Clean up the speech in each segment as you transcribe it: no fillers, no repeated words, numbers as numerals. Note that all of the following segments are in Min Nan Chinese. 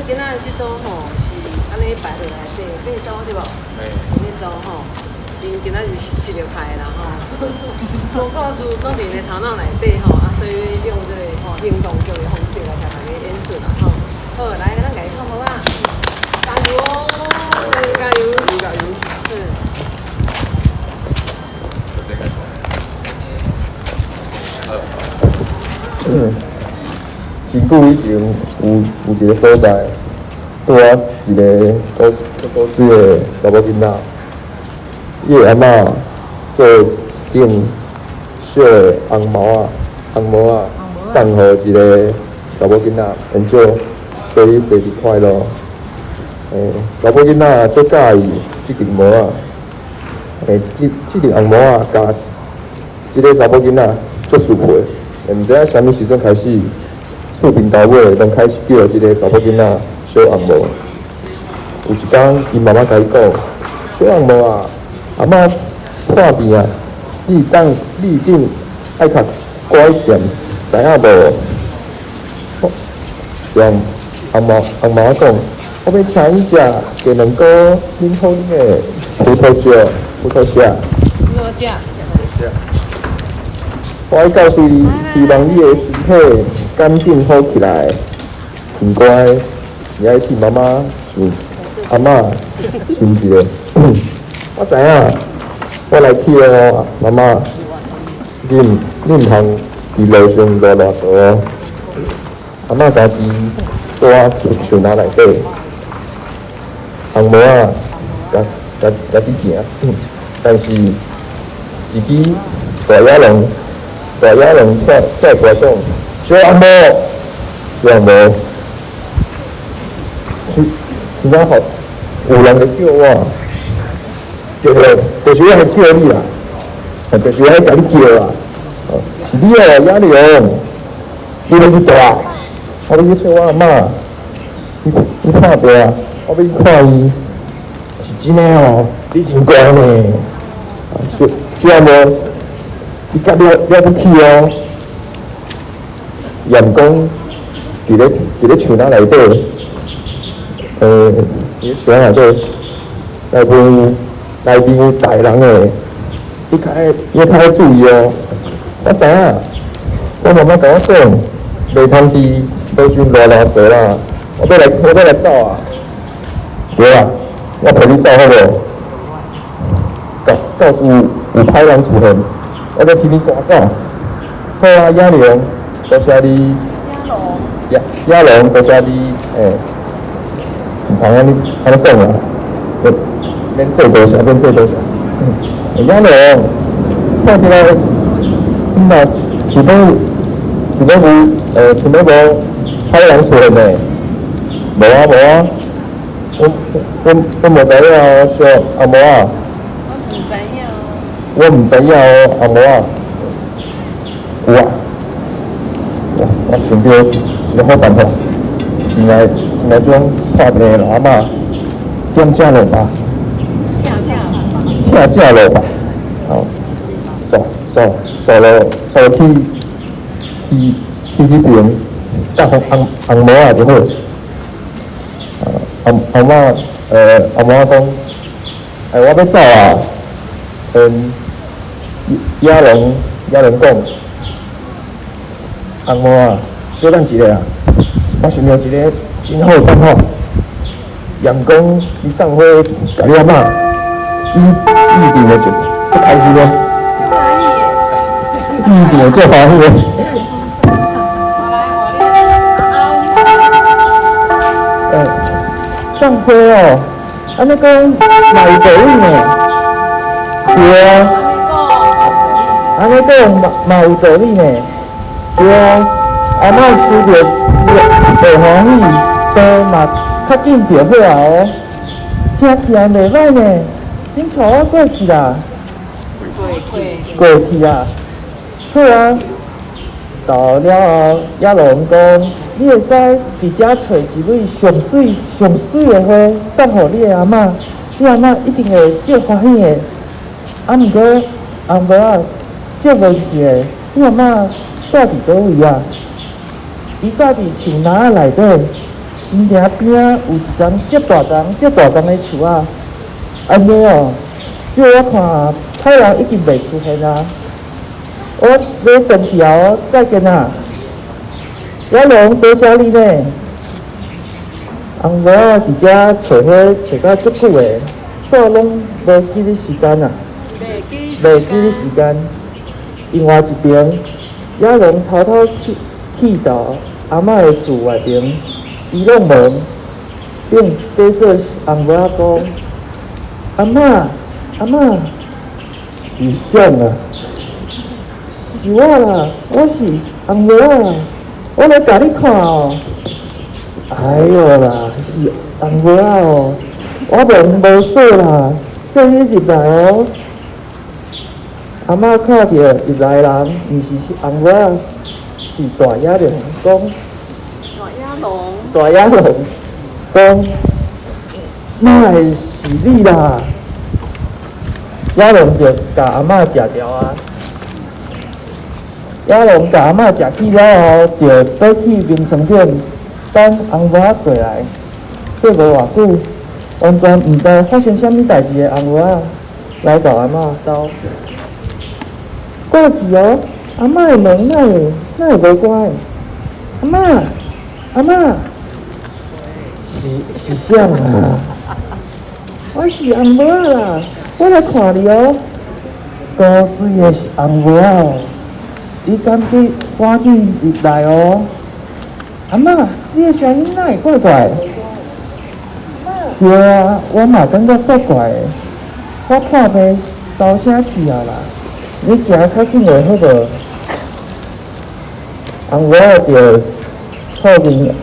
今仔這組吼是按呢排落來八組對無？八組吼，𪜶今仔是實力派啦吼。無故事攏佇𪜶的頭腦內底吼，啊，所以用這個吼行動劇的方式來共大家演出啦吼。好，來，咱共伊拍鼓仔，加油哦！加油！加油！嗯。真久以前，有一个所在，住仔一个古古媠的查某囡仔，伊的阿嬷做一顶小的红帽仔，红帽仔送予一个查某囡仔，因叫陪伊生日快乐。查某囡仔足佮意這顶帽仔，這頂紅帽仔共這个查某囡仔足舒服的，毋知影啥物時陣開始。厝邊頭尾攏開始叫這个查某囡仔小紅帽。有一工，伊媽媽共伊講：小紅帽啊，阿嬤破病啊，你一定愛較乖一點，知影無？小紅帽紅帽講：我欲請你食雞卵糕，啉好啉的葡萄酒，葡萄酒。葡萄酒。我愛告訴伊，希望你的身體趕緊好起來，真乖，你愛替媽媽想阿嬤想一下。我知影，我來去哦，媽媽，你毋通佇路上囉囉嗦哦。阿嬤家己蹛佇樹林內底，紅帽仔，家家己行，但是一支大野狼，大野狼跳跳出來講：小紅帽，小紅帽，是是怎好？有人會叫我，就是我會叫你啦，就是我會共你叫啦，是你哦，野狼，你欲去佗？我欲去揣我阿嬤，伊破病，我欲去看伊，是真的哦，你真乖呢，小小紅帽，你較了了不起哦，諺講，佇咧樹林內底，佇咧樹林內底，內面有大人的，你較愛注意哦。我知影，我媽媽共我講，袂通佇路上囉囉嗦啦。我欲來走啊！對啊，我陪你走好無？到到處有歹人出現，我欲替你趕走。好啊，野狼，多謝你。野野狼，多謝你，毋通按呢按呢講啊！免說多謝，免說多謝。野狼，看起來你若樹尾樹尾無，樹尾無歹人出現呢？無啊無啊，我無知影哦，小紅帽仔。我毋知影哦。我毋知影哦，紅帽仔。有啊，我想著一个好辦法，先來將破病的老阿嬤點正落吧。拆正落吧，好，煞煞煞落煞落去彼爿，搭紅紅帽仔就好。紅紅帽紅帽仔講，我欲走啊！野狼講，紅帽仔，小等一下啊！我想著一个真好的辦法，諺講你送花共你阿嬤，伊一定會足開心的，伊一定會足歡喜的。送花哦，按呢講嘛有道理呢。對啊，按呢講嘛有道理呢。對啊，阿嬤收著會歡喜，病嘛較緊就好啊哦。聽起來袂䆀呢，恁帶我過去啦。過去啊，好啊。到了後，野狼講：你會使佇遮揣一蕊上媠上媠的花，送予你的阿嬤，你阿嬤一定會足歡喜的。啊，毋過紅帽仔，借問一下，你阿嬤蹛佇佗位啊？伊蹛佇樹林仔內底，是新埕边仔有一丛足大丛、足大丛的樹仔，按呢哦，照我看，太陽已經袂出現啊！我欲轉去哦，再見啦！野狼，多謝你呢。紅帽仔佇遮揣彼揣甲足久的，煞攏無記得時間啊！袂記得時間。另外一邊，野狼偷偷去到阿嬤的厝外邊，伊攏門，並假做紅帽仔講：阿嬤，阿嬤，是啥啊？是我啦，我是紅帽仔啦，我來共你看哦。哎喲啦，是紅帽仔哦，我門無鎖啦，做伙入來哦。阿嬤看著入來的人，毋是紅帽仔，是大野狼，講。大野狼。大野狼，講，哪會是你啦？野狼就共阿嬤食掉啊！野狼共阿嬤食去了後，就倒去眠床頂等紅帽仔過來。過無偌久，完全毋知發生啥物代誌的紅帽仔來到阿嬤兜。過去哦，阿嬤的門哪會無關？阿嬤，阿嬤，是啥啊？我是紅帽仔啦，我來看你哦。古錐的是紅帽仔哦，你趕緊趕緊入來哦。阿嬤，你的聲音哪會怪怪的？對啊，我嘛感覺怪怪的。我破病燒聲去啊啦！你行較緊下好無？紅帽仔就靠近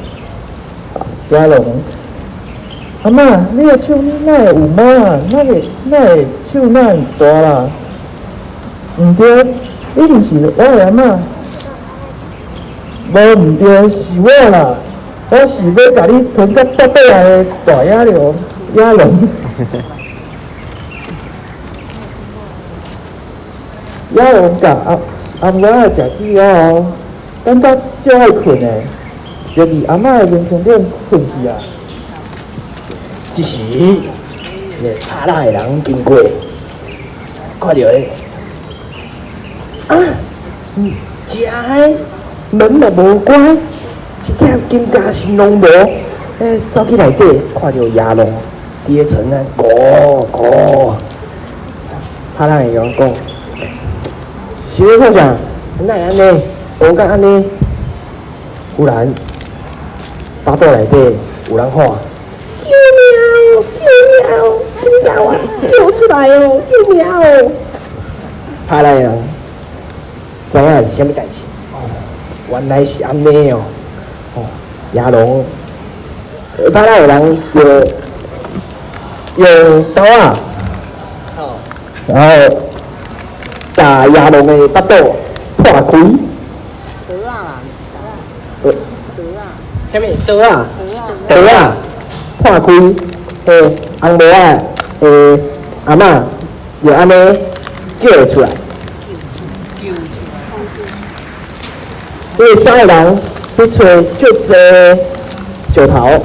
野狼。阿嬤，你的手哪會有毛啊？哪會手哪會大啦？毋對，你毋是我的阿嬤。無毋對，是我啦！我是欲共你吞甲肚底來的大野狼，野狼。野狼共阿紅帽仔食去了後，感覺足愛睏的，就佇阿嬤的眠床頂睏去啊。這時，一个拍獵的人經過，看著伊，啊，食的門嘛無關，一點金家神攏無，走去內底看著野狼佇咧床仔，咕咕，拍獵的人講。是咧創啥？哪會按呢？烏甲按呢？忽然，腹肚內底有人喊：救命！救命！救命啊！救出來哦！救命哦！拍獵的人知影是啥物代誌？哦，原來是按呢哦！哦，野狼，拍獵的人就用刀仔，然後。共野狼的腹肚破開。刀仔啦，毋是刀仔。刀仔。啥物刀仔？刀仔。破開，紅帽仔的阿嬤就按呢叫會出來。彼三个人去揣足濟石頭，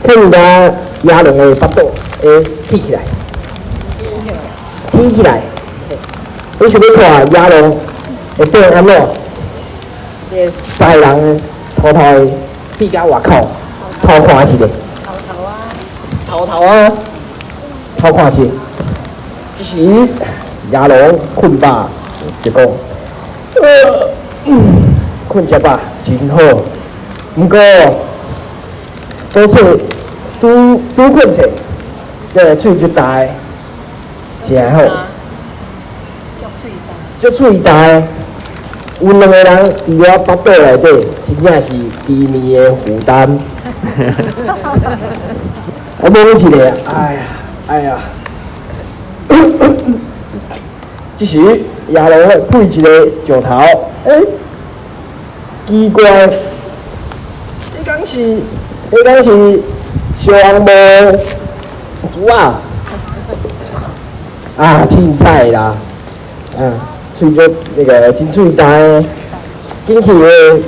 去共野狼的腹肚會起起來。起起來，你想欲看野狼會變按怎？這三个人偷偷的變到外口偷看一下。偷偷啊！偷偷啊！偷看一下。這時野狼睏飽就講：睏遮飽真好，毋過拄喙拄拄睏醒，這個喙足焦的。真好，足喙焦的，有兩个人佇我腹肚內底，真正是甜蜜的負擔。我摸一下，哎呀，哎呀！這時野狼配一个石頭，奇怪，彼敢是小紅帽珠仔？啊，凊彩啦，啊，喙足那個真喙焦的，緊去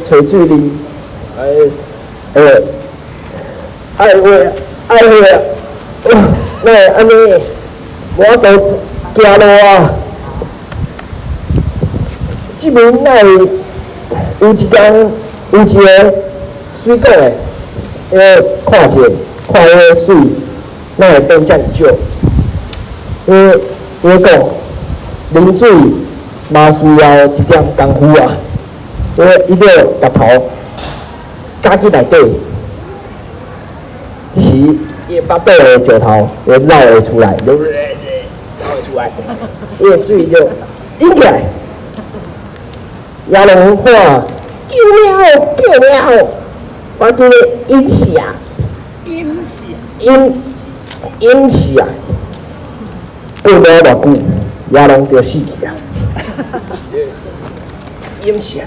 揣水啉，欸，愛話愛話，哪會按呢？無法度行路啊！這邊哪會有一工有一個水果的，彼个看者看彼个水，哪會變遮爾少？伊伊講啉水嘛需要一點功夫啊！伊伊就共頭咬進內底，這時伊腹肚的石頭會落會出來，落會出來，伊的水就飲起來。野狼喊：救命哦！救命哦！我叫你飲死啊！飲死啊！飲飲死啊！過無偌久，野狼就死去啊！飲死啊！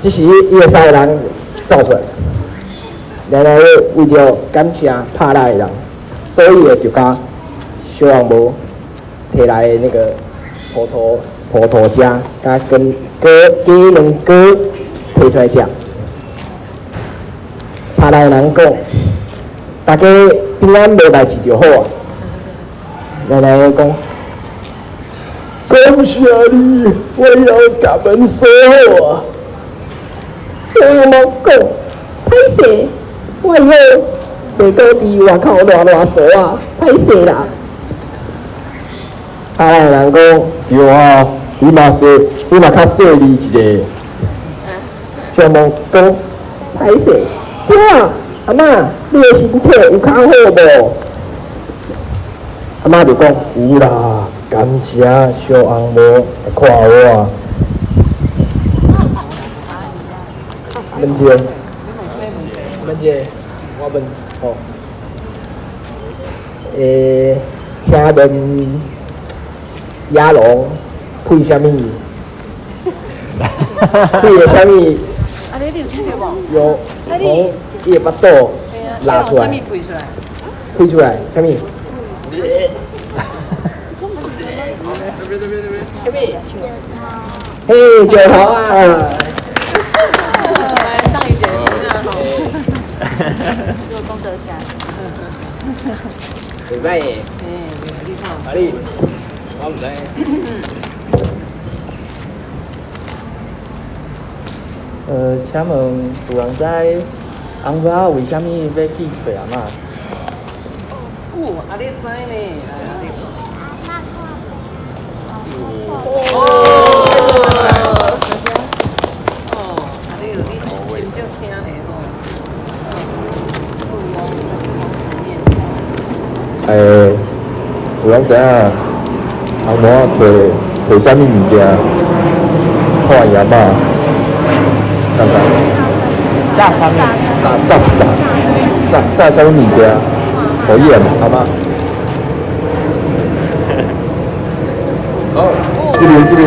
這時，伊的三个人走出來，來來為著感謝拍獵的人，所以就共小紅帽提來的那個葡萄葡萄汁，共跟果雞卵糕提出來食。拍獵的人講，大家平安無代誌就好啊。來來講，感謝你，我要共門鎖好啊。小紅帽講，歹勢，我以後袂閣佇外口亂亂踅啊，歹勢啦。拍獵的人講，對啊，你嘛細，你嘛較細膩一个。小紅帽講，歹勢，對啊，阿嬤，你的身體有較好無？阿嬤就講，有啦，感謝小紅帽來看我。問一个，問一个，我問吼。欸，請問野狼配啥物？配的啥物？啊，你有聽著無？有從伊的腹肚拉出來，配出來？配出來，啥物？啥物？嘿，石頭啊！來上一節吼，做功德箱。袂歹的。嘿，你看。阿你，我毋知。請問有人知翁某仔為啥物欲去揣阿嬤？有，啊你知呢？來，啊你講。哦。哦，啊你有你真少聽呢吼。欸，有人知影翁某仔揣揣啥物物件看伊阿嬤？啥啥？炸啥物？炸炸啥？炸炸啥物物件？予伊阿嬤？好，這邊這邊。